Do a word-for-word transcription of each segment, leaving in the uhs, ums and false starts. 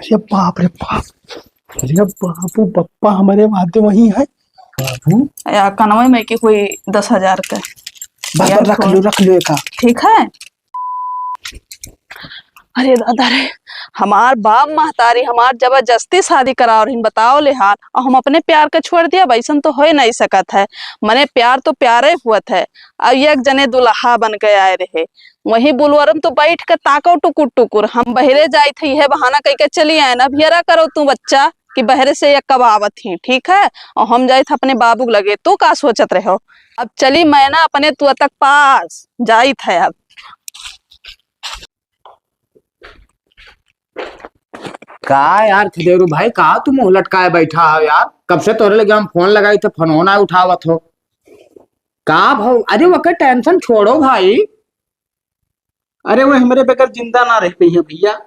अरे बाप रे बाप, अरे बाबू बप्पा हमरे वादे वही है। बाबू। या कनवे में कि कोई दस हजार का। बस, या बस, रख फोन। लो, रख लो एका। ठीक है। अरे दादा रे, हमार बाप महतारी हमार जबरदस्ती शादी कराव रहिन, बताओ ले हाल, और हम अपने प्यार के छोड़ दिया, वैसन तो हो नहीं सकत है। मने प्यार तो प्यारे हुअत है। अब एक जने दुल्हा बन के आए रहे, वही बुलवरम तो बैठ के ताको टुकुर टुकुर, हम बहरे जाइत है, यह बहाना कह के चली आए ना, अब हेरा करो तू बच्चा कि बहरे से ये कब आवत ही, ठीक है? और हम जाइत अपने बाबू के लगे, तू का सोचत रहो? अब चली मैना अपने तोतक पास, जाइत है अब। का यार खदेरू भाई, का तू मुंह लटकाए बैठा हो यार? कब से तोरे लगे हम फोन लगाई थे, फोन ना उठावत हो। का भाव? अरे ओके टेंशन छोड़ो भाई। अरे वो हमरे बगैर जिंदा ना रह पइहे भैया।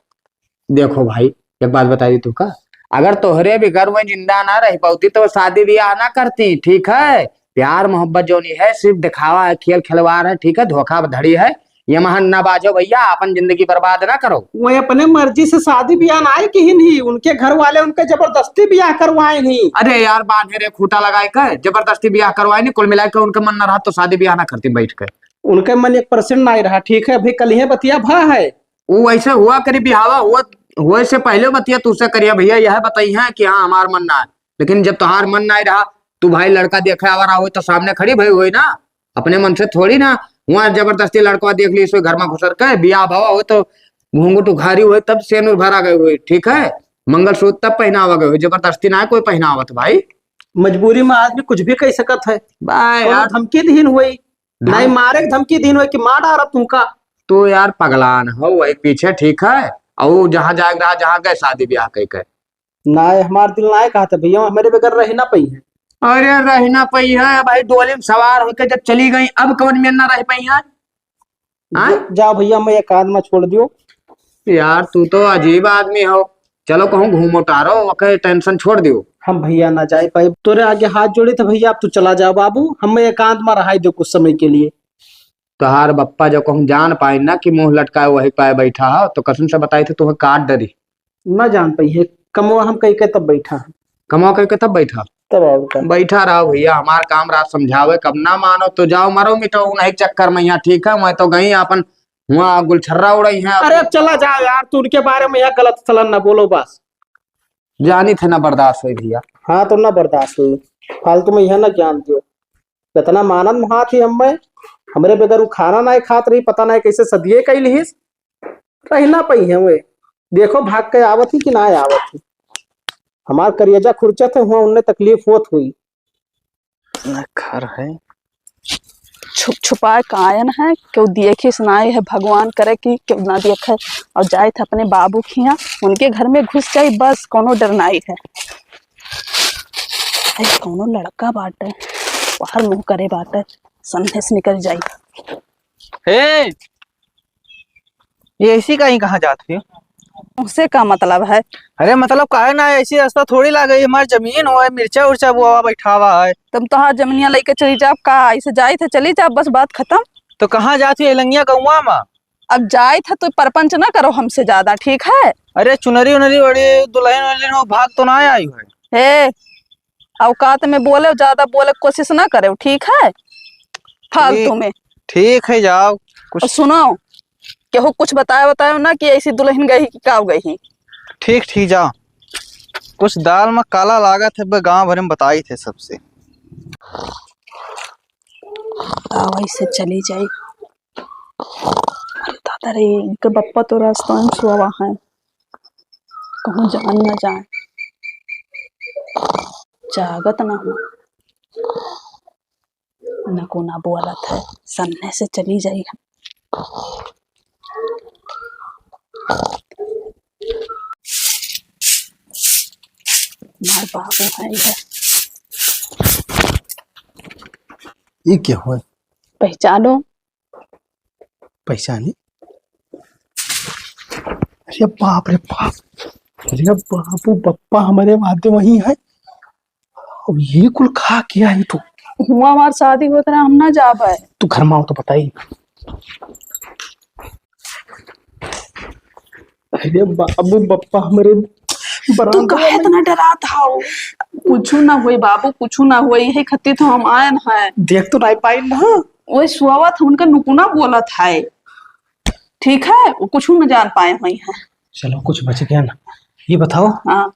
देखो भाई, एक बात बताई तू का, अगर तोहरे बगैर वो जिंदा ना रह पाती तो शादी ब्याह ना करती, ठीक है? प्यार मोहब्बत जोनी है, सिर्फ दिखावा है, खेल खिलवाड़ है, ठीक है, धोखाधड़ी है। ये महन ना बाजो भैया, अपन जिंदगी बर्बाद ना करो। वो अपने मर्जी से शादी ब्याह ना किहिन ही, उनके घर वाले उनके जबरदस्ती ब्याह करवाए ही। अरे यार, बांधे रे खूंटा लगाए के जबरदस्ती ब्याह करवाए नहीं, कुल मिला के उनका मन ना रहा तो शादी ब्याह ना करती बैठ के। उनके मन एक परसेंट ना रहा, ठीक है, अभी कल ही बतिया भा है। वो वैसे हुआ करी बिहावा हुआ, हुए से पहले बतिया तुझसे करिया भैया, यह बताई है कि हाँ हमार मन ना है, लेकिन जब तोहार मन ना रहा, तू भाई लड़का देखे आवा रहा हो तो सामने खड़ी भई हुई ना, अपने मन से थोड़ी ना। वहाँ जबरदस्ती लड़का देख ली, इसको घर में घुसर के बियाह भवा हो तो घूंघट उघारी हुई, तब सेनुर भरा गए हुई, ठीक है, मंगलसूत्र तब पहनावा गए हुई, जबरदस्ती ना कोई पहनावत भाई। मजबूरी में आदमी कुछ भी कह सकत है। भाई कौनो यार। धमकी दीन हुई, धम- नहीं मारे के धमकी दीन हुई कि मार डारा तुमका। तू यार पगलान हो वही पीछे, ठीक है, और जहाँ जाए रहा, जहाँ गए शादी ब्याह कह के। ना, हमार दिल ना कहत भैया, हमरे बगैर रह ना पइहे। अरे रह ना पइहे भाई, डोली में सवार होके जब चली गई, अब कवन में ना रह पइहे? हाँ? जा-, जाओ भैया, मैं एक आध में छोड़ दियो। यार तू तो अजीब आदमी हो। चलो कहूँ घूमो टारो, ओके टेंशन छोड़ दियो। हम भैया ना जाए पाए, तोरे आगे हाथ जोड़ी थे भैया, अब तू चला जाओ बाबू, हमें एकांत में रहाई दो कुछ समय के लिए। तोहार बप्पा जो कहूँ जान पाए ना कि मुंह लटकाए वही पाए बैठा हो, तो कसम से बताई थे तुम्हें काट डरी। ना जान पाई है, कमवा हम कई के तब बैठा है। कमवा कई के तब बैठा? तब और का? बैठा रहो भैया, हमार काम रात समझावे, कब ना मानो तो जाओ मरो मिटो उन्हीं चक्कर में यहाँ, ठीक है? मैं तो गई अपन हुआ गुलछर्रा उड़ई है। अरे अब चला जाओ यार, तू उनके बारे में यहाँ गलत सलन ना बोलो बस। जानी थे ना बर्दाश्त हुई भैया। हाँ तो ना बर्दाश्त हुई, फालतू में यहाँ ना ज्ञान दियो। इतना मानन महात ही हम में, हमरे बगैर उ खाना ना खात रही, पता ना कैसे सदिये कई लिहिस, रह ना पइहे वे। देखो भाग के आवत ही कि ना आवत ही, हमार करेजा खुरचत है, हुआ उन्हें तकलीफ होत हुई। न घर है। छुप छुपाए कायन है, केहू देखिस नाई है, भगवान करे कि केहू ना देखे। और जाए थे अपने बाबू खिया, उनके घर में घुस जाई, बस कौनो डर नाई है। अरे कौनो लड़का बाटे, बाहर मुंह करे बाटे, सन्ने से निकल जाई। हे, ये ऐसी कहीं कहाँ जात हुई? उसे का मतलब है? अरे मतलब काहे ना, ऐसी रास्ता थोड़ी लागे, हमार जमीन हो है, मिर्चा उर्चा बुआवा बैठावा है। तुम तो हाँ जमीनिया लेके चली जाब का, ऐसे जाई थे चली जाब, बस बात खत्म। तो कहाँ जात हुई लंगिया गौवा में? अब जाई थे तो परपंच ना करो हमसे ज्यादा, ठीक है? अरे चुनरी उनरी ओढ़ी दुल्हन उल्हन हो, भाग तो ना आई है। हे, औकात में बोले, ज्यादा बोले कोशिश ना करे, ठीक है? फालतू ठीक, में। ठीक है, जाओ। कुछ और सुनो, केहू कुछ बताए बताए ना कि ऐसी दुल्हन गई कि का गई। ठीक, ठीक, जाओ। कुछ दाल में काला लागत है, बे गांव भर में बताई थे सबसे। आओ, ऐसे चली जाई। अरे दादा रे, इनके बप्पा तो रास्ता में सोवा है, कहूँ जान ना जाए, जागत ना हो, न को ना बोलत है, सन्ने से चली जाई हम। हमार बाबू है इधर। ये क्या हुआ? पहचानो? पहचानी? अरे बाप रे बाप, अरे बाबू बप्पा हमारे वादे वही है। अब ये कुल खा किया है तू? हुआ हमार शादी होत रहा, हम ना जाबे। तू घर में आओ तो बताई। अरे बाबू बप्पा हमारे तू बरामदा काहे में। इतना डरात हौ? कुछु ना होई बाबू, कुछु ना होई, यही खातिर तो हम आयन है। देख तो नाई पाइन ना। ओए सुआवत है, उनका नुकुना बोलत है। ठीक है, वो कुछु न जान पाए हुई है। चलो, कुछ बच गया ना। ये बताओ, हाँ।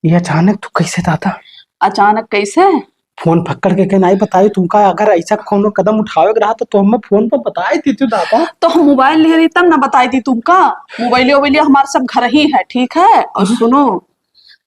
ये अचानक तू कैसे दादा? अचानक कैसे? फोन फक्कड़ के, के नाई बताई तुमका, अगर ऐसा कोनो कदम उठावे के रहा तो, तो हमें फोन पर बताई देती दादा। तो हम मोबाइल ले रही तब ना बताई दी तुमका। मोबाइलिया वोबाइलिया हमारे सब घर ही है, ठीक है? और हाँ। सुनो,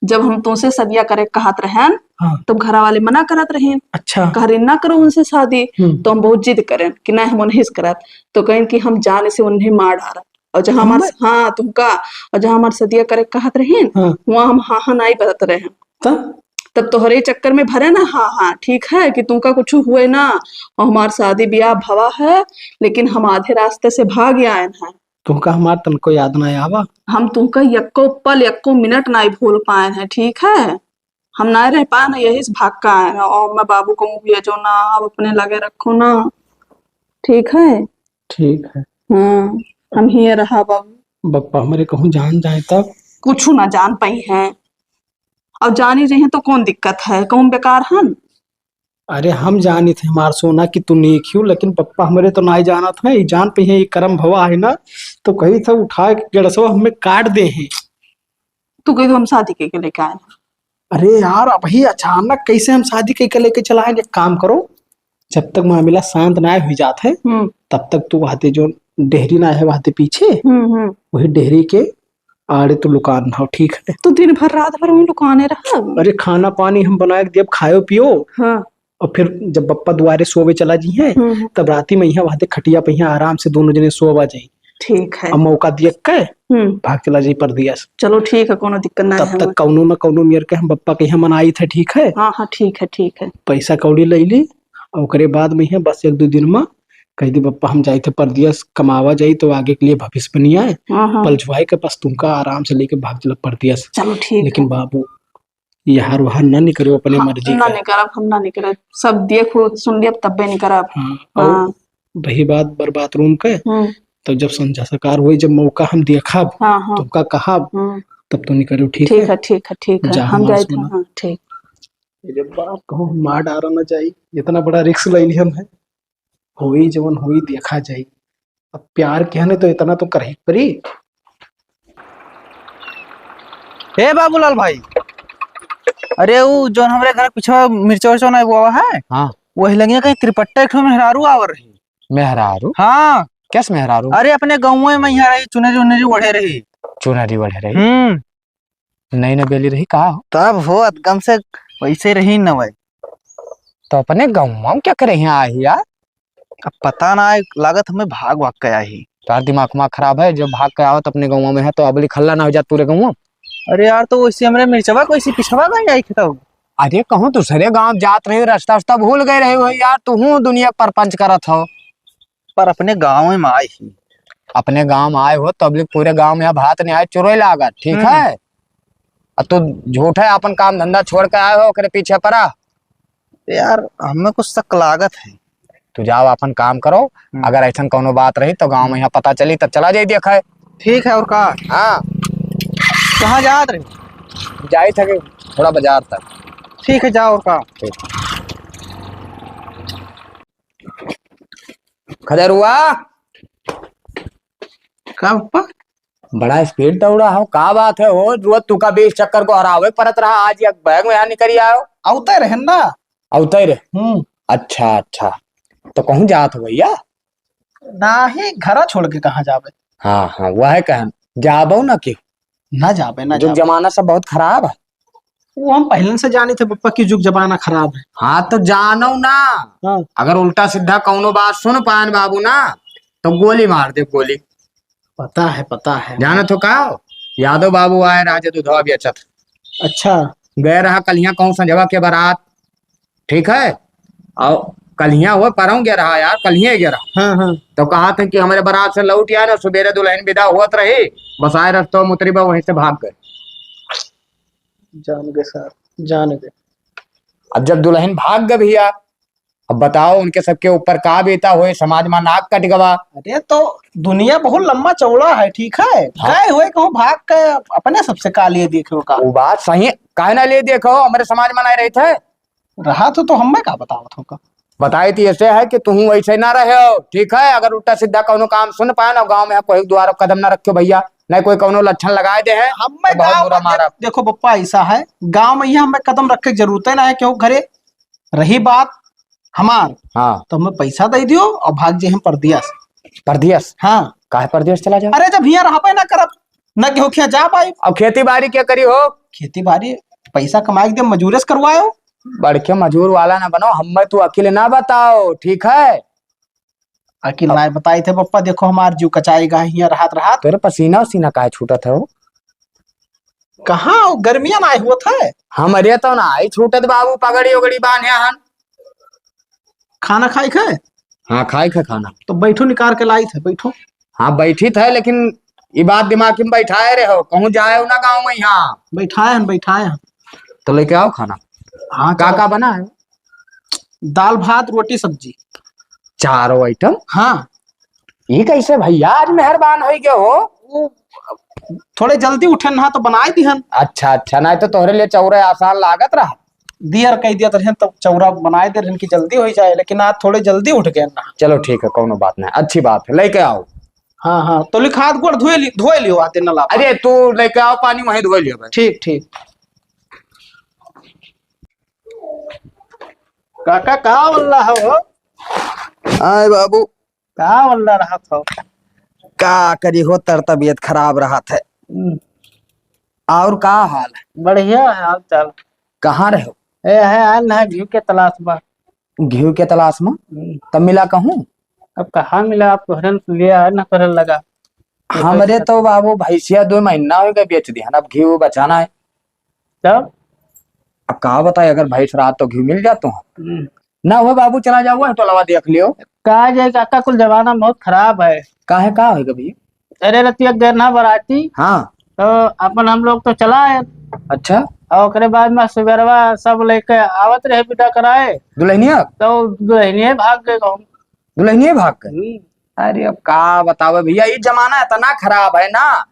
जब हम तुमसे सदिया करे कहत रहन, हाँ। तब घर वाले मना करत रहन। अच्छा। कहरिन ना करो उनसे शादी। हम्म। तो हम बहुत जिद करेन कि नहीं, हम नहीं करत। तो कहेन कि हम जाने से उन्हें मार डारब। और जहाँ हमार, हमें? हाँ, तुमका, और जहाँ हमार सदिया करे कहत रहीन, हाँ। वहाँ हम हाँ, हाँ, नाई बतत रहे। तब? तब तोहरे चक्कर में भरे ना, हाँ, हाँ, ठीक है कि तुमका कुछ हुए ना, और हमार शादी ब्याह भवा है, लेकिन हम आधे रास्ते से भाग आयन है। तुमका हमार तनको याद ना आवा? हम तुमका यक्को पल, यक्को मिनट नाई भूल पायन है, ठीक है? हम ना रह पाए ना, यही से भाग का आए हैं। और मैं बाबू को मुँह भेजो ना, अब अपने लगे रखो ना, ठीक है? ठीक है। हाँ, हम ही रहा बाबू। बप्पा हमरे कहूँ जान जाए तब? कुछ ना जान पाई हैं, और जानी रही तो कौन दिक्कत है, कौन बेकार हन? अरे हम जानी थे हमार सोना कि तू नीक हो, लेकिन बप्पा हमरे तो ना जानत है, ई जान पाई हैं, ई करम भवा है ना, तो कही था उठा के गड़सवा हमें काट दे हैं। तू कही तो हम शादी के, के लेके आए हैं। अरे यार, अबही अचानक कैसे हम शादी कइके लेके चला आएन? एक काम करो, जब तक मामिला शांत ना हुई जात है, हम्म। तब तक तू वहां ते जो डेहरी ना है, वहां ते पीछे, हम्म, हम्म। वही डेहरी के आड़े तू लुकान रहो, ठीक है? तू दिन भर, रात भर वहीं लुकाने रहा? अरे, खाना पानी हम बनाए के देब, खायो पियो। हाँ। और फिर जब बप्पा दुआरे सोवे चला जी हैं, हम्म। तब राती में यहाँ वहां ते खटिया पे यहाँ आराम से दोनों जने सोवा जाई। ठीक है। अब मौका देख के हम्म। भाग चला जाई परदेस। चलो ठीक है, कोनो दिक्कत ना तब है तक हमें। कौनो ना कौनो मेर के हम बप्पा के यहाँ मनाई थे, ठीक है? हाँ, हाँ, ठीक है, ठीक है। पैसा कौड़ी ले ली, और ओकरे बाद में यहाँ बस एक दो दिन में कह दी, "बप्पा, हम जाई थे परदेस, कमावा जाई, तो आगे के लिए भविष्य बनी आए।" हाँ, हाँ। पलझुआई के बस तुमका आराम से लेके भाग चला परदेस। चलो ठीक लेकिन है। बाबू, यार वहां ना निकरो अपने हम मर्जी ना का। निकरब, हम ना निकरब। सब देख सुन लियब तब्बे निकरब। हाँ, हाँ। और वही बात बर बाथरूम के, हम्म। तो जब संझा सकार होई, जब मौका हम देखब, हाँ, हाँ। तुमका कहब, हम्म। तब तो निकरो, ठीक ठीक है? है, ठीक है, ठीक है। जा हम हमार जाइत सोना। हैं, हाँ, ठीक। ये बाप कहूँ हम मार डारा ना जाई, इतना बड़ा रिस्क ले ली हम है। होई जवन होई, देखा जाई। अब प्यार के हने तो इतना तो करही परी। ए बाबूलाल भाई, अरे ऊ जौन हमरे घर पीछे मिर्चा उर्चा ना बोआ है, हाँ। वही लगिया कहीं तिरपट्टा एक ठो मेहरारू आवर रही। मेहरारू? हाँ। कैस मेहरारू? अरे अपने गाँव में यहाँ रही, चुनरी उनरी ओढ़े रही। चुनरी ओढ़े रही? हम्म। नई नबेली रही का हो? तब हो, अदगम से वैसे रही न वै। तो अपने गाँव में क्या करे यहाँ आई यार? अब पता ना है, लागत हमें भाग वाग के आई। तार दिमाग उमाग खराब है, जब भाग के आवत अपने गाँव में है तो अबली खल्ला ना हो जात पूरे गाँव में। अरे यार, तो वैसे हमरे मिर्चवा को इसी पिछवा गई आई खेतवा। अरे कहूँ दूसरे गाँव जात रही, रास्ता उस्ता भूल गए रहे हो यार, तू हूँ दुनिया के परपंच करत हो। पर अपने गाँव में आए ही। अपने गाँव में आए हो, तबलिक पूरे गाँव में भात नहीं आए, चुरोई लागत, ठीक हम्म। है? अब तू झूठ है, अपन काम धंधा छोड़ के आए हो, ओकरे पीछे पड़ा। यार, हमें कुछ शक लागत है। तू जाओ, अपन काम करो, हम्म। अगर ऐसन कौनो बात रही, तो गाँव में यहाँ पता चली, तब चला जाई देखे। ठीक है, और का? हाँ। कहाँ जात रही? जाई थे कि थोड़ा बाजार तक। ठीक है, जाओ, और का? ठीक। खजरुआ। का पप्पा? बड़ा स्पीड दौड़ा हो, का बात है हो? रोज तू का बीस चक्कर को हरावे परत रहा, आज एक बैग में यहाँ निकरी आयो। अवते रहे ना। अवते रहे? हम्म। अच्छा, अच्छा। तो कहूँ जात हो भैया? नाही, घरा छोड़ के कहाँ जाबे? हाँ, हाँ, वह कहन। जाबो ना कि? ना जाबे, ना जुग जाबे। जमाना सब बहुत खराब है। वो हम पहले से जानी थे पप्पा कि जुग जमाना खराब है। हाँ, तो जानो ना। हाँ। अगर उल्टा सीधा कौनो बात सुन पायन बाबू ना, तो गोली मार दे, गोली। पता है, पता है। जानो तो का हो? यादव बाबू आए, राजे दुधवा बेचत। अच्छा। गए रहा कलिया कहूँ संझवा के बारात, ठीक है? और कलिया हुआ परौं गया रहा यार, कलिया गया रहा। हाँ, हाँ। तो कहा था कि हमरे बारात से लौट आए ना, सुबेरे दुल्हन विदा होत रही, बस आए रस्तवा में उतरी बा, वहीं से भाग गए। जान गए साहब, जान गए। अब जब दुल्हन भाग गए भैया, अब बताओ, उनके सबके ऊपर का बीता होए, समाज मा नाक कट गवा। अरे, तो दुनिया बहुत लम्बा चौड़ा है, ठीक है? हाँ। गए हुए कहूँ भाग के अपने सबसे का लिए देखे का। वो बात सही, काहे ना लिए देखो, हमरे समाज मा नाहीं रहित है। रहा तो, तो हमें का बतावत हो का? बताई थी ऐसे है कि तुहूँ वैसे ना रहे हो, ठीक है? अगर उल्टा सीधा कौनो काम सुन पाए ना, गाँव में कोई द्वार कदम ना रखियो भैया, नहीं कोई कौनो लक्षण लगाए दे है, हमें तो बहुत गाँव बुरा में मारा। देख-, देखो बप्पा, ऐसा है, गाँव में यहाँ हमें कदम रखे के जरूरत है ना है, क्यों घरे रही बात हमार, हाँ। तो हमें पैसा दे दियो और भाग जे हम परदेस। परदेस? हाँ। काहे परदेस चला जाओ? अरे, जब हियाँ रहबे ना करब, ना केहू खिया जा पाई। अब खेती बाड़ी क्या करी हो? खेती बाड़ी पैसा कमाए के दे मजूरे से करवायो। बड़के मजूर वाला ना बनो, हमें तू अकिल ना बताओ, ठीक है? अकिल अब ना बताई थे पप्पा, देखो हमार जीव कचाई गा हियाँ रहत रहत। तोरे पसीना उसीना काहे छूटत है हो? कहाँ, गर्मिया ना आए हुआ था। हमरे तो ना आई छूटत बाबू, पगड़ी उगड़ी बांधे हन। खाना खाई खे? हाँ, खाई खे खाना। तो बैठो, निकाल के लाई थे, बैठो। हाँ, बैठी थे, लेकिन ई बात दिमाग में बैठाए रहे हो, कहूँ जाए हो ना गाँव में, यहाँ बैठाए हन, बैठाए हन। तो लेके आओ खाना। हाँ, का चलो। का बना है? दाल भात रोटी सब्जी। चारों आइटम? हाँ। ये कैसे भैया, आज मेहरबान हो गए हो? वो थोड़े जल्दी उठन ना तो बनाए दिहन। अच्छा अच्छा, नहीं तो तोहरे लिए चौरा आसान लागत रहा। दियर कह दिया तहन तो चौरा बनाए दे रहन कि जल्दी हो जाए, लेकिन आज थोड़े जल्दी उठ गए ना। चलो ठीक है, कौनो बात नहीं, अच्छी बात है, लेके आओ। हाँ हाँ, तो लिख हाथ गोड़ धोए लि-, धोए लियो आते नला पर। अरे तू लेके आओ पानी, वहीं धोए लियो भाई। ठीक ठीक। काका का वल्ला हो? आए बाबू। का वल्ला रहत हो? का करी हो, तर तबीयत खराब रहत है। हम्म। और का हाल है? बढ़िया है हाल चाल। कहाँ रहे हो? ए है, आयल ना घी के तलाश बा। घी के तलाश में? हम्म। तब मिला कहूँ? अब कहाँ मिला, आप तोहरे न लिए आए ना तोहरे लगा। हमरे तो बाबू भैंसिया दो महीना हो गए बेच दिहन, अब घी बचाना है। तब? अब का बताए, अगर भैंस रहा तो घी मिल जातो है। हम्म। ना हो बाबू, चला जाओ, वह टोलवा देख लियो। का जाए काका, कुल जमाना बहुत खराब है। काहे, का होइगा भैया? अरे रतिया गए ना बराती। हाँ। तो अपन हम लोग तो चला आए। अच्छा। और ओकरे बाद में सुबेरवा सब लेके आवत रहे बिदा कराए। दुल्हनिया? तो दुल्हनिया भाग गए गाँव। दुल्हनिया भाग गए? हम्म। अरे अब का बतावे भैया, ये जमाना इतना खराब है ना,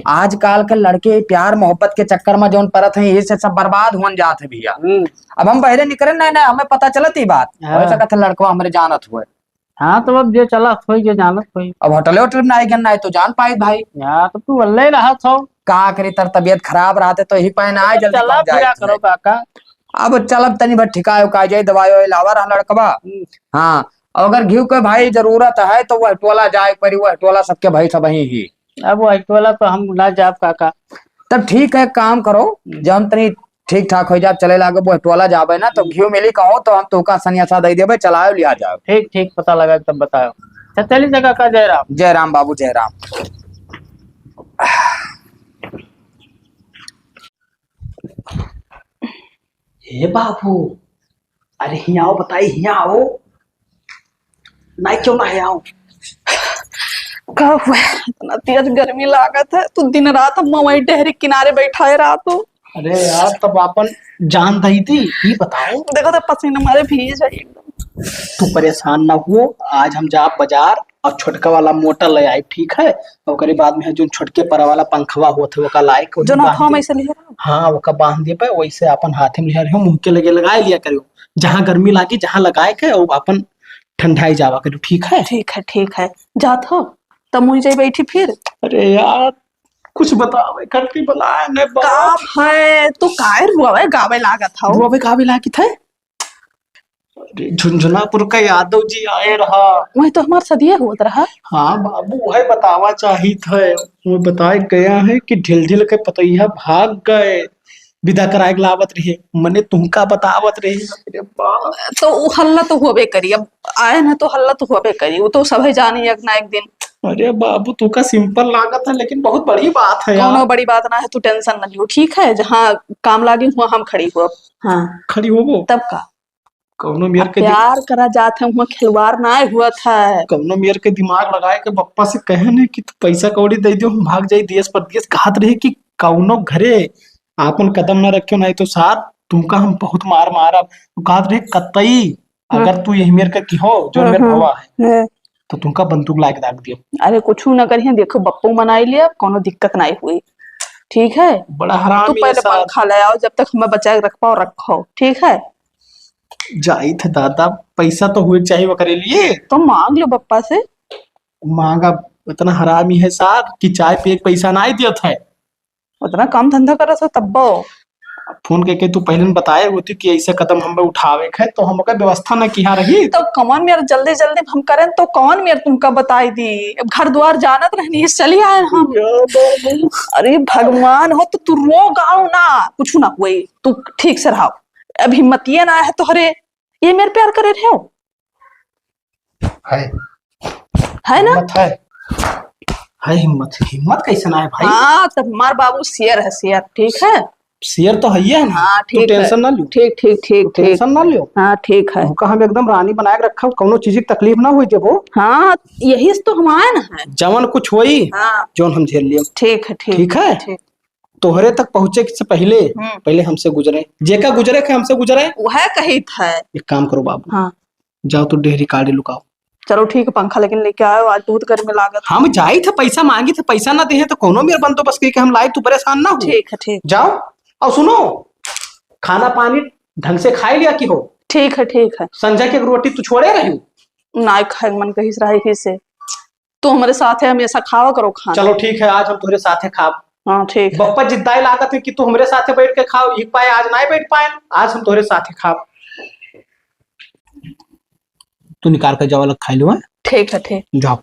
आजकल के लड़के प्यार मोहब्बत के चक्कर में जौन परत हैं, ये से सब बर्बाद होन जात है भैया। हम्म। अब हम बहरे निकरे नहीं ना, हमें पता चलत ही बात। हाँ। हो सकत है लड़कवा हमरे जानत हुए। हाँ, तो अब जे चलत होई, जे जानत होई। अब होटले होटल में आई गन ना, तो जान पाई भाई। हाँ, तो तू अल्ले रहत हो। का करी, तर तबीयत खराब रहते तो ही पहन आए, जल्दी चला पहुंच जाए फिरा तो। करो काका। अब चलब तनी भर ठिकाए उकाए जाए, दवाई ववाई लावा रहा लड़कवा। हम्म। हाँ, और अगर घी के भाई जरूरत है तो वह टोला जाए परी, वह टोला सबके भाई सब ही ही। अब वह टोला तो हम ना जाब काका। तब ठीक है, एक काम करो, हम्म। जब हम तनी ठीक ठाक हो जाब, चले लागे, वह टोला जाबे ना, तो हम्म। घी मिली कहो तो हम तोका सनिया सा दे देबे, चलाओ लिया जाओ। ठीक ठीक, पता लगा तब बताओ। अच्छा, चली जगह का जय राम। जय राम बाबू, जय राम। हे बाबू, अरे हियाँ आओ, बताई, हियाँ आओ। नहीं, क्यों ना है, आओ। का हुआ है? इतना तेज गर्मी लागत है, तू दिन रात हम वही डेहरी किनारे बैठाए रहा तू। अरे यार, तब अपन जान दई थी, ये बताओ। देखो तो पसीने मारे भीज है एकदम। तू परेशान ना हुओ, आज हम जाब बाजार और छोटका वाला मोटर ले आई, ठीक है? ओकरे बाद में जो छोटके पर वाला पंखवा होत है, ओका लाए के जो ना बांध हम दे। ऐसे लिहे रहो। हाँ, ओका बांध दे पे, वैसे अपन हाथे में लिहे रहो, मुंह के लगे लगाए लिया करियो। जहाँ गर्मी लागी, जहाँ लगाए के, वो अपन ठंडाई जावा करियो, ठीक है? ठीक है, ठीक है। जात हो, तब मुझे जाई बैठी फिर। अरे यार, कुछ बतावे करती बुलाए ने का बाप। है, तू कायर हुआ है, गावे लागत हो। वो भी गावे लागी थे। अरे, झुनझुनापुर का यादव जी आए रहा। वही तो हमार सदिये होत रहा। हाँ बाबू, वही बतावा चाहित है। वो बताए गया है कि ढिल ढिल के पतैया भाग गए, विदा कराए के लावत रहे, मने तुमका बतावत रहे। अरे बाप। तो उ हल्ला तो होबे करी, अब आए ना तो हल्ला तो होबे करी, वो तो सभे जानी एक ना एक दिन। अरे बाबू, तुमका simple लागत है, लेकिन बहुत बड़ी बात है यार। कौनो बड़ी बात ना है, तू tension न लियो, ठीक है? जहाँ काम लागी, हुआ हम खड़ी हो। हाँ। खड़ी होबो? तब का? कौनो मेर अब के दि-, प्यार करा जात है, हुआ खिलवाड़ ना हुआ था। कौनो मेर के दिमाग लगाए के बप्पा से कहे नहीं कि तू पैसा कौड़ी दे दियो, हम भाग जाई देश परदेश। कहत रहे कि कौनो घरे आपन कदम ना रखियो, नहीं तो सार तुमका हम बहुत मार मारब। कहत रहे कतई हाँ। अगर तू यही मेर के किहो, जो हम्म, मेर हम्म। भवा है, हम्म। तो तुमका बंदूक लाके दाग दियो। अरे कुछ ना करिए, देखो बप्पू मनाई लिया, कोनो दिक्कत नहीं हुई, ठीक है? बड़ा हरामी तू है पहले सार। पंखा ले आओ, जब तक हमें बचा के रख पाओ, रखो, ठीक है? जाई थे दादा, पैसा तो हुए चाहिए वो करे लिए। तो मांग लो बप्पा से। मांगा, इतना हरामी है सार कि चाय पे एक पैसा ना ही दिया था। उतना काम धंधा करत हो तब्बो। फोन करके तू पहले न बताए होती कि ऐसे कदम हम उठावे के है, तो हम ओकर व्यवस्था न किहा रही। तो कौन मेर जल्दी जल्दी हम करें, तो कौन मेर तुमका बताई दी? अब घर द्वार जानत रहनी, चली आए हम। या बाबू। अरे भगवान हो, तो तू रो गाओ ना, कुछ ना हुए, तू ठीक से रहो। अब हिम्मतिये ना है तोहरे, ये मेर प्यार करे रहे हो? है। है ना? हिम्मत है। है हिम्मत, हिम्मत कैसे ना है भाई? हाँ, तब हमार बाबू शेर है, शेर, ठीक है? शेर तो है ही है ना। हाँ, तू ठीक है। Tension ना लियो। ठीक, ठीक, ठीक, तू ठीक। Tension ना लियो। हाँ, ठीक है। उनका हम एकदम रानी बनाए के रखा, कौनो चीज की तकलीफ ना हुई देबो। हाँ, यही से तो हम आए ना है। जवन कुछ होई, हाँ। जवन हम झेल लियो। ठीक है, ठीक ठीक है? ठीक। तोहरे तक पहुँचे से पहले, हम्म। पहले हमसे गुजरे। जेका गुजरे के हमसे गुजरे। वह कही था। एक काम करो बाबू। हाँ। जाओ तो डेहरी काड़ी लुकाओ। चलो ठीक है, पंखा लेकिन लेके आयो, आज बहुत गर्मी लागत। हम जाई थे, पैसा मांगी थे, पैसा ना देहे तो कोनो मेर बंदोबस्त करके हम लाई, तू परेशान ना हो। ठीक है, ठीक। जाओ, और सुनो, खाना पानी ढंग से खाई लिया कि हो। ठीक है, ठीक है। संझा के रोटी तू छोड़े रही? ना खाए मन कही रही से। तू हमरे साथे हमेशा खावा करो खाना। चलो ठीक है, आज हम तोहरे साथे खाब। हाँ, ठीक है। बप्पा जिद्दाई लागत है कि तू हमरे साथे बैठ के खाओ, एक पाए आज ना बैठ पाए, आज हम तोहरे साथे खाब। तू निकाल के जावा, अलग खाई लो, हैं? ठीक है, ठीक। जाओ।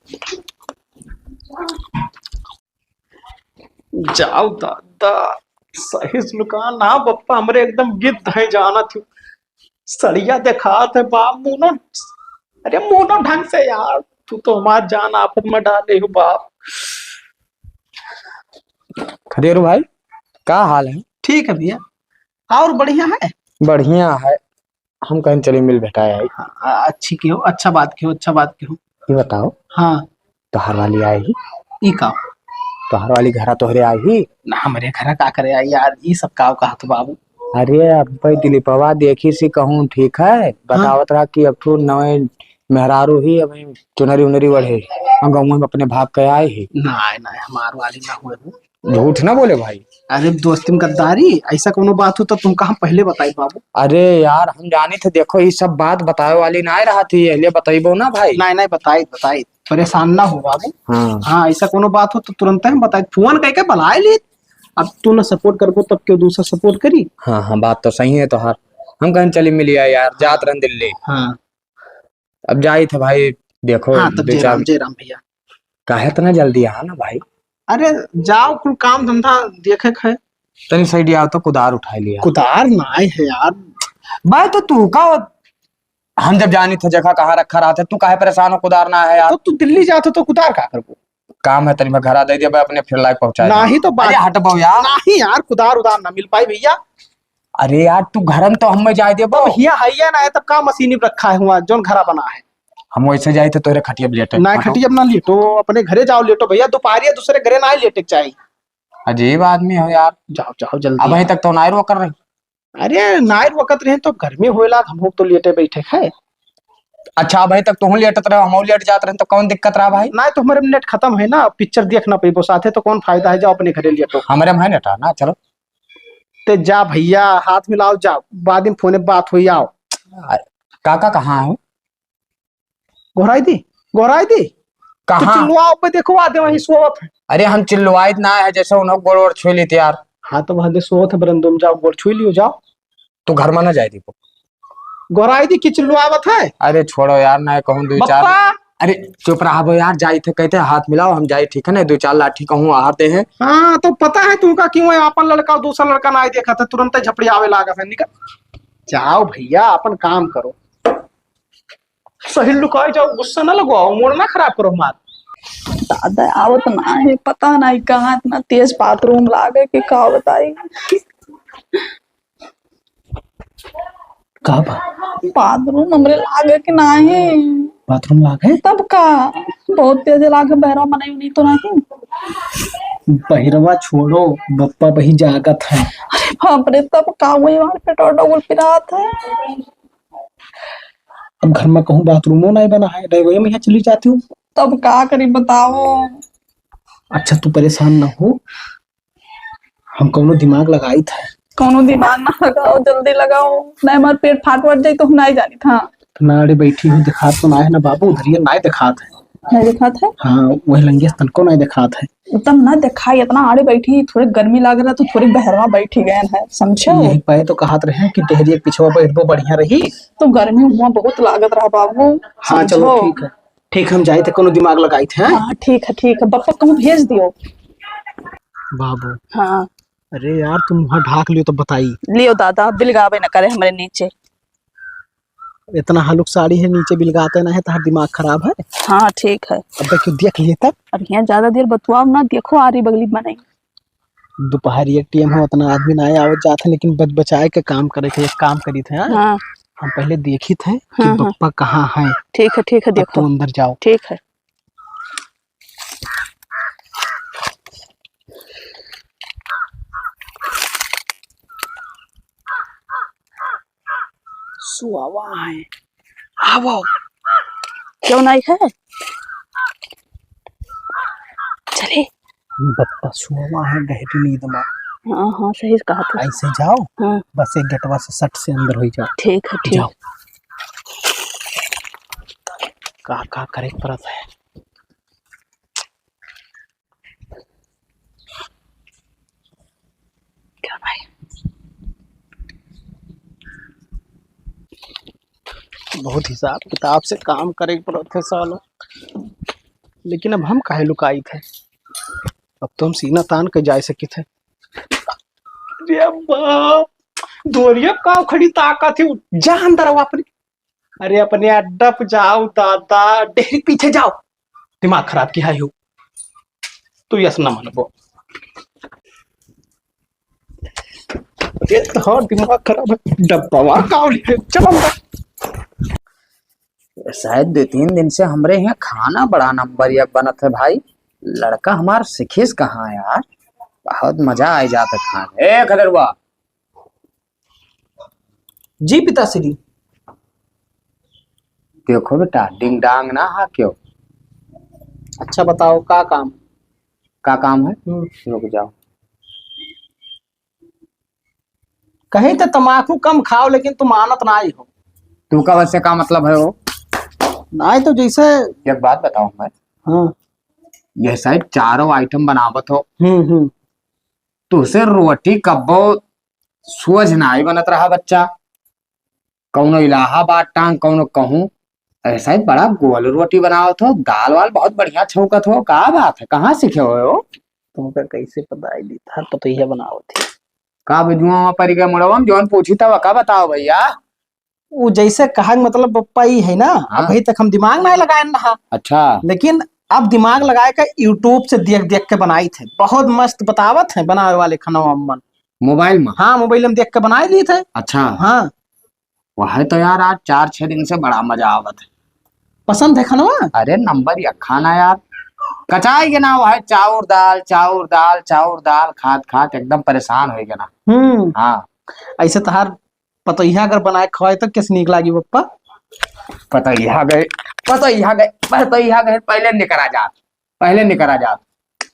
जाओ दादा, सही से लुका ना बप्पा, हमरे एकदम गिद्ध है, जानत हूँ। सड़िया देखात है बाप, मुनो, अरे मुनो ढंग से यार, तू तो हमार जान आफत में डाले हो बाप। खदेरू भाई, का हाल है? ठीक है भैया, और बढ़िया है? बढ़िया है। हम कहेन चली मिल भेटाए आई। हाँ, आ-, अच्छी किहो, अच्छा बात किहो, अच्छा बात किहो। ये बताओ। हाँ। तोहार वाली आई ही? ई का? तोहार वाली घरा तोहरे आई ही? ना, हमरे घरा का करे आई यार, ई सब का कहत बाबू? अरे, अब्बे दिलीपवा देखी सी कहूँ, ठीक है? हाँ। बतावत रहा कि अब ठू नवे मेहरारू ही, अब चुनरी उनरी ओढ़े, हम गाँव में अपने भाग के आए ही। ना, ना, हमार वाली ना हुए हो। झूठ ना बोले भाई। अरे दोस्ती में गद्दारी, ऐसा कोनो बात हो तो तुमका हम पहले बताई बाबू। अरे यार, हम जानी थे, देखो, ये सब बात बतावे वाली ना रहा थी, ये बताइबो ना भाई। नहीं, नहीं, बताई, बताई, परेशान ना हो बाबू। हाँ। हाँ, ऐसा कोनो बात हो तो तुरंत हम बताई, फोन करके बुलाए ली। अब तू ना support करबो तब क्यों दूसरा support करी? हाँ, हाँ, बात तो सही है तोहार। हम कहेन चली मिलिया यार, जात रहन दिल्ली। हाँ। अब जाई थे भाई, देखो, हाँ, तब दो जय चार राम, जय राम भैया। काहे इतना जल्दी आहा ना भाई? अरे, जाओ, कुल काम धंधा देखे के है। तनी side आओ तो कुदार उठाए लिया। कुदार ना आए है यार। भाई, तो तू का, हम जब जानी थे जगह कहाँ रखा रहा था, तू काहे परेशान हो, कुदार ना है यार? तो तू दिल्ली जात हो तो कुदार का करबो? काम है, तनी मैं घरा दे दिया, भाई, अपने फिर लायक पहुंचा दिया। नहीं तो बात अरे, हट बाबू यार। नहीं यार, कुदार उदार ना मिल पाई भैया। अरे यार, तू घर में तो हमें जाए दे, तब बाबू। हिया है या ना है, तब का मशीनी रखा है हुआ, जोन घरा बना है? हम वैसे जाए थे तोरे खटिया पे लेटे। ना, हटो। खटिया पे ना लेटो, अपने घरे जाओ लेटो भैया, दोपहरिया दूसरे घरे ना लेटे के चाही। अजीब आदमी हो यार। जाओ, जाओ जल्दी अबहीं आओ। तक तो नायर वो कर रहे। अरे नायर वकत रहे तो गर्मी होए लाग, हम लोग तो लेटे बैठे खाए। अच्छा, अबहीं तक तुहूँ लेटत रहे, हम लेट जात रहे, तो कौन दिक्कत रहा भाई? ना, तो हमारे नेट खत्म है ना, पिक्चर देख ना पैबो साथे, तो कौन फायदा है, जाओ अपने घरे लेटो। हमारे में है नेट ना, चलो। ते जा भैया, हाथ मिलाओ, जा, बाद में फोन पे बात हुई, आओ। आ, काका कहाँ हो? गोहराई दी, गोहराई दी। कहाँ? तो चिल्लुआ पे देखो, आदे वहीं सोवत है। अरे, हम चिल्लुआइत ना है, जैसे उन्हों गोड़ वोड़ छुई ली थी यार। हाँ, तो वहाँ दे सोवत है बरंदो में, जाओ, गोड़ छुई लियो, जाओ। तू घर में ना जाए दीपो। गोहराई दी कि चिल्लुआवत है? अरे, छोड़ो यार, ना कहूँ दो चार। बप्पा! अरे, चुप रहा बो यार, जाई थे कहते हाथ मिलाओ, हम जाई, ठीक है ना, दो चार लाठी कहूँ आहार दे हैं। हाँ, तो पता है तुमका क्यों है, अपन लड़का और दूसरा लड़का ना आए देखा था, तुरंत झपड़ी आवे लागा था, निकल। जाओ भैया, अपन काम करो। सही लुकाई जाओ, गुस्सा ना लगवाओ, मूड ना खराब करो हमार। दादा आवत ना है, पता नहीं कहाँ इतना तेज बाथरूम लागे कि का बताई। का बा? बाथरूम हमरे लागे कि नाही। बाथरूम लागे? तब का? बहुत तेज लागे, बहरा मनई उनई तो नाही। बहिरवा छोड़ो, बप्पा बही जागत है। अरे बाप रे, तब का वही हमार पेटवा डोल पिरात है। घर मा कहूँ बाथरूमो नाहीं बना है, ड्राइवरे मा यहाँ चली जाती हूँ। तब का करी बताओ? अच्छा, तू परेशान ना हो, हम कौनो दिमाग लगाइत है। कौनो दिमाग ना लगाओ, जल्दी लगाओ, नाहीं हमार पेट फाट वाट जाई तो हम नाहीं जानित। हाँ। ना, अरे बैठी हूँ, देखात तो नाहीं है ना बाबू, उधरिया नाहीं देखात है। नाहीं देखात है? हाँ, वही लंगिया से तनको नाहीं देखात है। तब ना देखाई, इतना आड़े बैठी, थोड़ी गर्मी लाग रहा तो थोड़ी बहरवा बैठी गए हैं, समझो? यही पाए तो कहत रहे कि डेहरिया के पिछवा बैठबो बढ़िया रही। तो गर्मी हुआ बहुत लागत रहा बाबू, हाँ, चलो समझो? ठीक है, ठीक, हम जाइत है, कौनो दिमाग लगाइत है। हाँ, ठीक है, ठीक है, बप्पा कहूँ भेज दियो। बाबू। हाँ। अरे यार, तुम वहाँ ढाक लियो तो बताई। लियो दादा, बिलगावे न करे हमरे नीचे। इतना हलुक साड़ी है, नीचे बिलगाते ना है, तहार दिमाग खराब है। हाँ, ठीक है। अबे क्यों देख लिए तब? अब यहाँ ज्यादा देर बतुआओ ना, देखो आरी बगली बनाई। दोपहर एक टेम हो, उतना आदमी ना आवत जात है, लेकिन बच बचाए के काम करे के, एक काम करी थे, हाँ? हाँ। हम पहले देखी थे कि हाँ, हाँ। बप्पा कहाँ है। ठीक है, ठीक है, अब देखो। तू अंदर जाओ। ठीक है। सुआवा है। आवो। क्यों नहीं है? चले। बप्पा सुआवा है गहरी नींद मा। हाँ, हाँ, सही कहा तू। ऐसे जाओ, हाँ। बस एक गेटवा से सट से अंदर हो जाओ। ठीक है, ठीक। जाओ। का, का करे के पड़त है? क्या भाई? बहुत हिसाब किताब से काम करे के पड़त है सालो। लेकिन अब हम काहे लुकाइत है? अब तो हम सीना तान के जाए सकित है। अरे बाप, दुआरिया का खड़ी ताकत है, जा अंदर आओ अपने। अरे अपने अड्डा पे जाओ दादा, डेहरी पीछे जाओ। दिमाग खराब किया है हो। तू यस ना मनबो। ये तो और दिमाग खराब है। डब्बावा का और है। चलो अंदर। शायद दो तीन दिन से हमरे यहाँ खाना बड़ा नंबर एक बनत है भाई। लड़का हमार सिखिस कहाँ यार? बहुत मजा आ जात है खाने। ए खदेरुआ, जी पिताश्री। देखो बेटा, डिंग डांग ना हा क्यों? अच्छा बताओ, का काम? का काम है? हम्म। रुक जाओ। कहीं तो तमाकू कम खाओ, लेकिन तुम मानत नाहीं हो। तू का वैसे का मतलब है हो? नाहीं तो जैसे एक बात बताओ मैं। हाँ। यह शायद चारों आइटम बनावत हो। हम्म, हम्म। तुसे रोटी कब्बो सोझ नाई बनत रहा बच्चा, कौनो इलाहाबाद टांग, कौनो कहूँ। अरे साहब, बड़ा गोल रोटी बनावत हो, दाल वाल बहुत बढ़िया छौंकत हो, का बात है, कहाँ सीखे हो? तुमका कैसे पता है, दी थार पतोहिया बनावत है। का बजुआ वहाँ परी गए मुड़वा में, जौन पूछी तब का बताओ भैया? उ जैसे कहा के मतलब पप्पा ई है ना, हाँ। अभी तक हम दिमाग ना लगाए रहा। अच्छा। लेकिन अब दिमाग लगाए के YouTube से देख देख के बनाई थे, बहुत मस्त बतावत है बनावे वाले खाना अम्मन। मोबाइल में? हाँ, मोबाइल में देख के बनाई ली थे। अच्छा। हाँ। वह तो यार आज चार छह दिन से बड़ा मजा आवत है। पसंद है खानवा? अरे नंबर एक खाना यार, कचाई के ना वह चाउर दाल, चाउर दाल, चाउर दाल खात खात एकदम परेशान हो गया ना। हम्म। हाँ। ऐसे तहार पतोहिया अगर बनाए खवाए तो किस नीक लागी पप्पा? पतोहिया गए, पतोहिया गए, पतोहिया गए, पहले निकरा जात, पहले निकरा जात।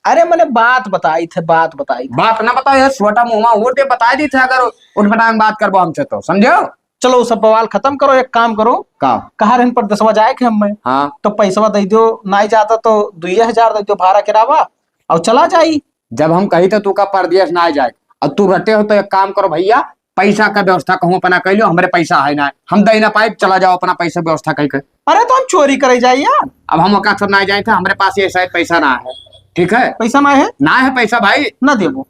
अरे मने बात बताई थे, बात बताई थे। बात ना बताओ यार, छोटा मुँहवा होते बता दी थे अगर उठपटांग बात करबो हमसे तो, समझो? चलो वो सब बवाल खत्म करो, एक काम करो। का? कहा रहन परदेसवा जाए के हमें। हाँ। तो पैसवा दे दो, नाई जाता तो दुइये हजार दे दो भाड़ा किरावा और चला जाई। जब हम कही तो तू का परदेस ना जाए, और तू रहते हो तो एक काम करो भैया, पैसा का व्यवस्था कहूँ अपना कर लो, हमरे पैसा है ना, हम दे ना पाए, चला जाओ अपना पैसा व्यवस्था कहीं के। अरे तो हम चोरी करे जाए यार। अब हम ओका सब ना जाए थे, हमरे पास ये शायद पैसा ना है, ठीक है? पैसा ना है? ना है पैसा भाई। ना देबो।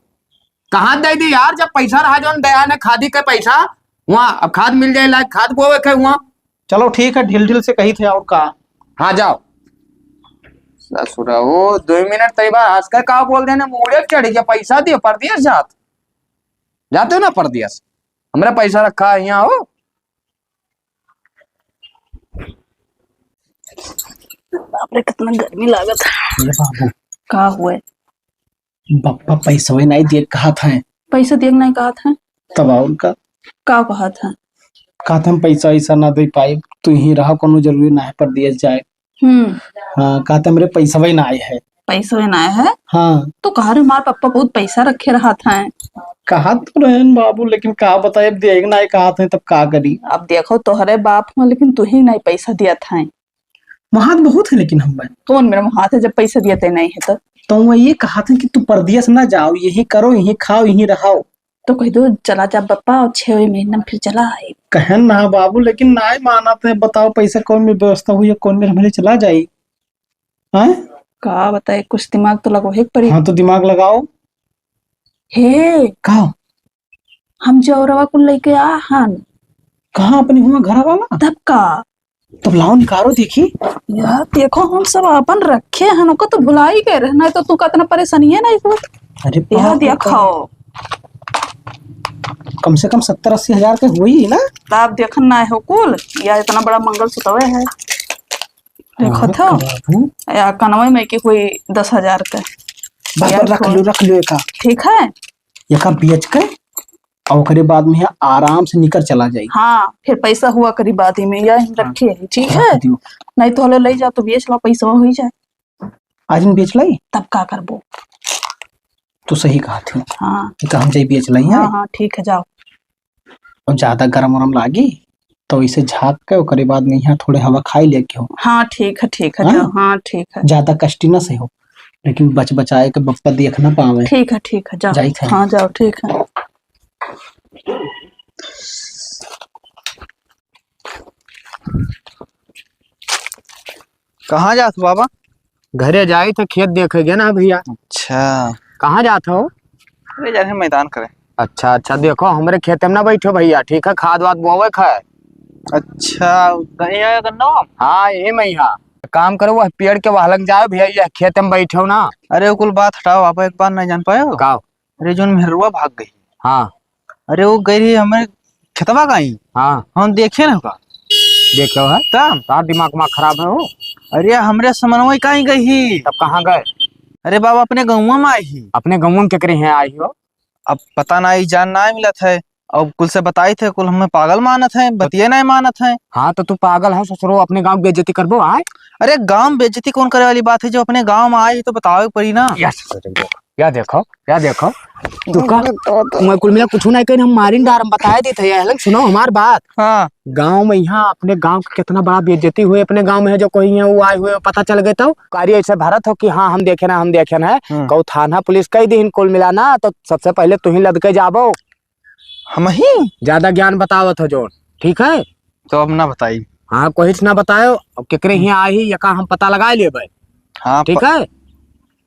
कहाँ दे दी यार, जब पैसा रहा जौन दया ने खादी के पैसा, वहाँ अब खाद मिल जाए लायक खाद बोवे के वहाँ। चलो ठीक है, ढील ढील से कही थे और का। हाँ जाओ। ससुरा वो दो मिनट तई बा, आज का का बोल देने, मूड़े चढ़ गया, पैसा दियो परदेस जात। जाते हो ना परदेस, हमरा पैसा रखा है यहाँ हो। बाप रे, कितना गर्मी लागत है। ये बाबू। का हुए? बप्पा पैसवे नहीं दिए कहत हैं। पैसा दिए नहीं कहत हैं? तब और का? का कहत हैं? कहत हम पैसा वैसा ना दे पाई, तू ही रहा, कोनो जरूरी ना है परदेस जाए। हम्म। हाँ, कहत हमरे पैसा वही ना आए है। पैसा वही ना आए है? हाँ। तो कहा रे, हमारे पापा बहुत पैसा रखे रहत हैं। कहा तो रहन बाबू, लेकिन का बताए, अब देख ना आए कहत हैं, तब का करी? अब देखो, तोहरे बाप हो, लेकिन तू ही नहीं पैसा दिया था। वहाँ तो बहुत है, लेकिन हम कौन मेरा वहाँ थे, जब पैसा दिया ते नहीं है तो? तो वो ये कहा था कि तू परदेस ना जाओ, यही करो, यही खाओ, यही रहो। तो कह दो, "चला जा बप्पा, और छह महीना में फिर चला आए।" कहन ना बाबू, लेकिन नाय मानत है। बताओ, पैसा कौन में व्यवस्था हुई है, कौन में हमारे चला जाई? हैं? का बताए, कुछ दिमाग तो लगो है पड़ी। हाँ, तो दिमाग लगाओ। हे, का? हम जौरवा कुल लेके आ हन। कहाँ, अपने हुआ घर वाला? तब का? तब लाओ, निकालो, देखी। यार, देखो, हम सब अपन रखे हन, ओका तो भुलाई गए रहे, नहीं तो तू का इतना परेशानिये नहीं होत। अरे यार, बाप रे, देखो। कम से कम सत्तर अस्सी हजार के हुई ना? तब देखन ना हो कुल, या इतना बड़ा मंगलसूत्र है। देखो हाँ, तो, का बात है? या कनवे में की हुई दस हजार के। बस, या बस, रख लो, रख लो एका। ठीक है। एका बेच के और ओकरे बाद में यहाँ आराम से निकर चला जाई। हाँ, फिर पैसा हुआ करी बाद ही में, या हम हाँ, रखे है, ठीक रख है? दियो। नहीं तो हलो ले जाओ तो बेच लो, पैसा हो ही जाए। आज हम बेच लाई? तब का करबो? तू सही कहा थी। हाँ। ये तो हम जाई बेच लाई, हाँ, हैं? हाँ, ठीक है, जाओ। और ज्यादा गरम वरम लागी, तो इसे झाँक के ओकरे बाद में यहाँ थोड़े हवा खाई ले के हो। हाँ, ठीक है, ठीक है, हाँ? जाओ। हाँ, ठीक है। ज्यादा कष्टी ना से हो, लेकिन बच बचाए के बप्पा देख ना पावे। ठीक है, ठीक है, जाओ। जाई थे। हाँ, जाओ, ठीक है। कहाँ जात हो बाबा? घरे जाई थे, खेत देखे गए ना भैया। अच्छा। कहाँ जात हो? अरे, जा रहे मैदान करे। अच्छा, अच्छा, देखो, हमरे खेते में ना बैठो भैया, ठीक है? खाद वाद बोवे खाए। अच्छा, कहीं आया गन्ना? हाँ, यही में ही, हाँ। काम करो, वह पेड़ के वहाँ लग जाओ भैया, यह खेते में बैठो ना। अरे, वो कुल बात हटाओ, आप एक बार नहीं जान पाए हो? का? अरे, जोन मेहरुआ भाग गई। हाँ। अरे, वो गई रही हमरे खेतवा का ही। हाँ। हम देखे ना का। देखे है? तब? तार दिमाग मा खराब है वो। अरे, हमरे समनवा का ही गई ही। तब कहाँ गए? अरे बाबा, अपने गौवा में आई ही। अपने गौवा में केकरे हैं आई हो? अब पता ना, ई जान ना मिलत है। अब कुल से बताई थे, कुल हमें पागल मानत है, बतिये नहीं मानत है। हाँ, तो तू पागल है ससुरो, अपने गाँव बेइज्जती करबो, आय? अरे, गाँव बेइज्जती कौन करे वाली बात है, जो अपने गाँव में आई तो बतावे पड़ी ना। या ससुरो, या देखो, या देखो, तू का, मैं कुल मिला कुछ नहीं कही, हम मारिन डार, हम बताए देते हैं, हलन, सुनो हमार बात। हाँ। गाँव में यहाँ अपने गाँव के कितना बड़ा बेइज्जती हुए, अपने गाँव में है जो कोई है वो आए हुए, पता चल गए तो कारी ऐसे भरत हो कि हाँ हम देखे ना, हम देखे ना है। हम्म। कहू थाना पुलिस कह दीहिन कुल मिला ना, तो सबसे पहले तू ही लद के जाबो। हम ही? ज्यादा ज्ञान बतावत हो जोन, ठीक है? तो अब ना बताई। हाँ, कोई ना बतायो, अब केकरे हियाँ आई, यका हम पता लगा लेबे। हाँ, ठीक प-, है?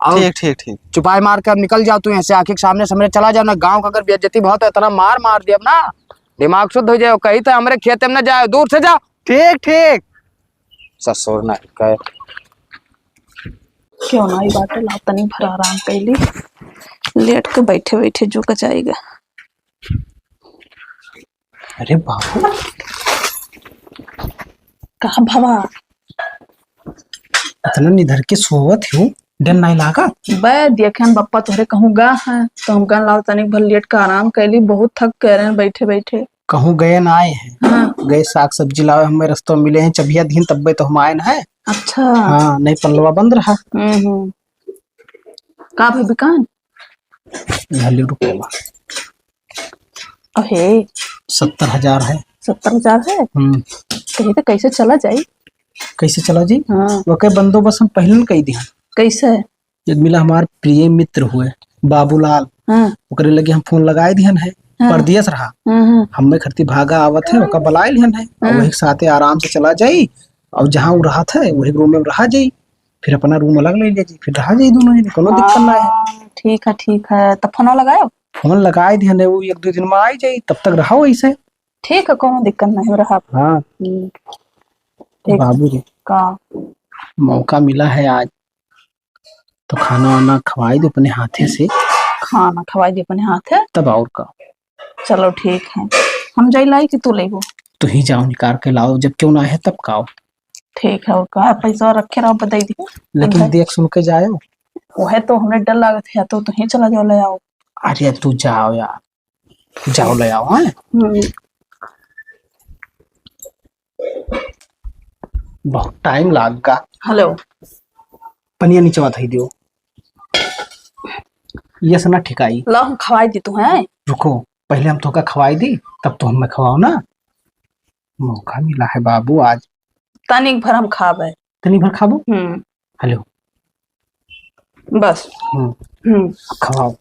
और ठीक, ठीक, ठीक। चुपाई मार के अब निकल जाओ तू यहाँ से, आँखी के सामने से हमरे चला जाओ ना। गाँव का अगर बेइज्जती बहुत है, इतना मार मार दियब ना, दिमाग शुद्ध हो जाओ। कही तो हमरे खेते में ना जाओ, दूर से जाओ। ठीक, ठीक। ससुर ना कहे। क्यों ना ई बाटे, ला तनी भर आराम कैली, लेट के बैठे बैठे जो कचाएगा। अरे बाबू। कहा भवा? इतना निधर के सोवत हो, डर नहीं लागा? बे, देखेन बप्पा तोहरे कहूँ गा है, तो हम कहन लाओ तनिक भर लेट के आराम कैली, बहुत थक गए रहे बैठे बैठे। कहूँ गए ना आए हैं। हाँ। गए साग सब्जी लावे, हमें रस्तों मिले हैं, चबिया दीन तब्बे तो हम आए ना है। अच्छा। हाँ, नहीं पल्लवा बंद रहा। हम्म, हम्म। का भाई दुकान? यहाँ ले रुपया बा। अहे। सत्तर हजार है। सत्तर हजार है? हम्म। कहे तो कैसे चला जाई? कैसे चला जाई? हाँ। ओके बंदोबस्त हम पहले न कई दिया। कैसे? एक मिला हमार प्रिय मित्र हुए, बाबूलाल। हाँ। ओकरे लगे हम फोन लगाए दिहन है, हाँ। परदेस रहा। हाँ, हाँ। हमें खरती भागा आवत है, ओका बुलाए लिहन है। और हाँ। वही साथे आराम से चला जाई, और जहाँ वो रहत है, वही रूम में रहा जाई। फिर अपना रूम अलग ले ले जी, फिर रहा जाई दोनों जने, कोनो दिक्कत ना है। हाँ, ठीक है, ठीक है। तब फोन लगायो? फोन लगाए दिहन है, वो एक दो दिन में आई जाई, तब तक रहो ऐसे। ठीक है, कोनो दिक्कत नहीं रहा। हाँ। हम्म। ठीक। बाबू जी। का? मौका मिला है आज, तो खाना वाना खवाई दो अपने हाथे से। खाना खवाई दे अपने हाथे। तब और का। चलो ठीक है, हम जाई लाई कि तू लेबो? तू ही जाओ निकाल के लाओ, जब क्यों ना है तब का। ठीक है, और का, पैसा रखे रहो, बताई दी। लेकिन देख सुन के जायो। वह तो हमें डर लागत है, तो तू ही चला जाओ, ले आओ। अरे तू जाओ यार, जाओ ले आओ, हाँ? हम्म। बहुत टाइम लाग गा। हेलो। पनिया नीचवा धई दियो। ये से ना ठिकाई। ला, हम खवाई दी तू, हैं? रुको, पहले हम तोका खवाई दी, तब तो हमें खवाओ ना। मौका मिला है बाबू आज। तनिक भर हम खाबे। तनिक भर खाबो? हम्म। हेलो। बस। हम्म। हम्म। खवाओ।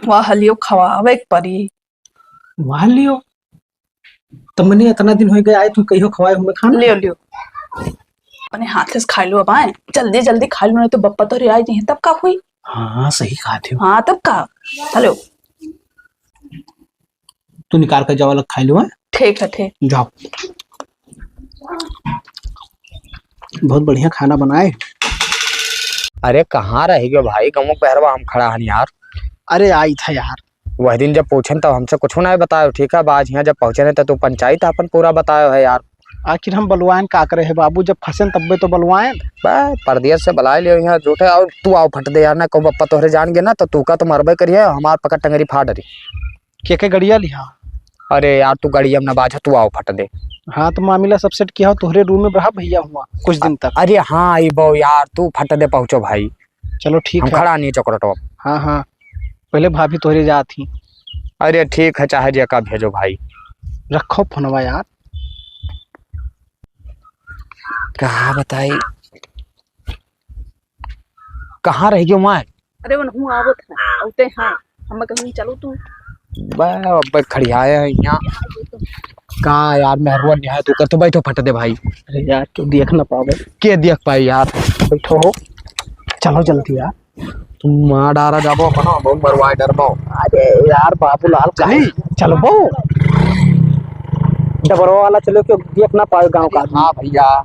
वाह लियो, खवावे के परी। वाह लियो, तो मने इतना दिन हो गए आए, तू कहियो खवाए हमें खाना? लियो, लियो। अपने हाथ से खाई लो अब, आए। जल्दी, जल्दी खाई लो, नहीं तो बप्पा तोहरे आई जइहें, तब का हुई? हाँ, सही कहा थे। हाँ, तब का? हेलो। तू निकाल के जाओ, अलग खाई लो, हैं? ठीक है, ठीक। जाओ। बहुत बढ़िया खाना बनाए। अरे, कहाँ रह गयो भाई? गमुक बहरवा हम खड़ा हन यार। अरे, आई था यार। वह दिन जब पूछन तब हमसे कुछ नहीं बतायो, ठीक है? अब आज यहाँ जब पहुँचे नहीं तो तू पंचायत अपन पूरा बतायो है यार। आखिर हम बलवाएन का करे है बाबू, जब फंसेन तब्बे तो बलवाएन। बा, परदेस से बलाए लियो यहाँ झूठे, और तू आओ फट दे यार, ना कहूँ बप्पा तोहरे जान गए ना तो तू का तो मरबे करिए, हमार पकड़ टंगरी फाड़ रही। के के गड़िया लिहा? अरे यार, तू गड़िया में ना बाझा, तू आओ फट दे। हाँ, तो मामला सब सेट किया हो, तोहरे रूम में रहा भैया हुआ कुछ दिन तक। अरे हाँ, आई बो यार, तू फट दे पहुँचो भाई। चलो ठीक हम है। खड़ा नहीं चौकरटवा। हाँ, हाँ, पहले भाभी तोहरे जात ही। अरे ठीक है, चाहे जेका भेजो भाई। रखो फोनवा यार। कहाँ बताई, कहाँ रह गयो माय? अरे, उनहू आवत है, औते हाँ, हम कहीं चलो तू। बे, अब खड़ियाए हैं यहाँ। का यार, मेहरुआ निहाय तू कर, तू बैठो फट दे भाई। अरे यार, क्यों देख ना पावे? के देख पाए यार? बैठो हो, चलो जल्दी यार। तुम मार डारा जाबो अपना, बहुत बरवाए डरबो। अरे यार, बाबूलाल चली। चलबो। डबरवा वाला चलो, क्यों देख ना पावे गाँव का आदमी। हाँ भैया।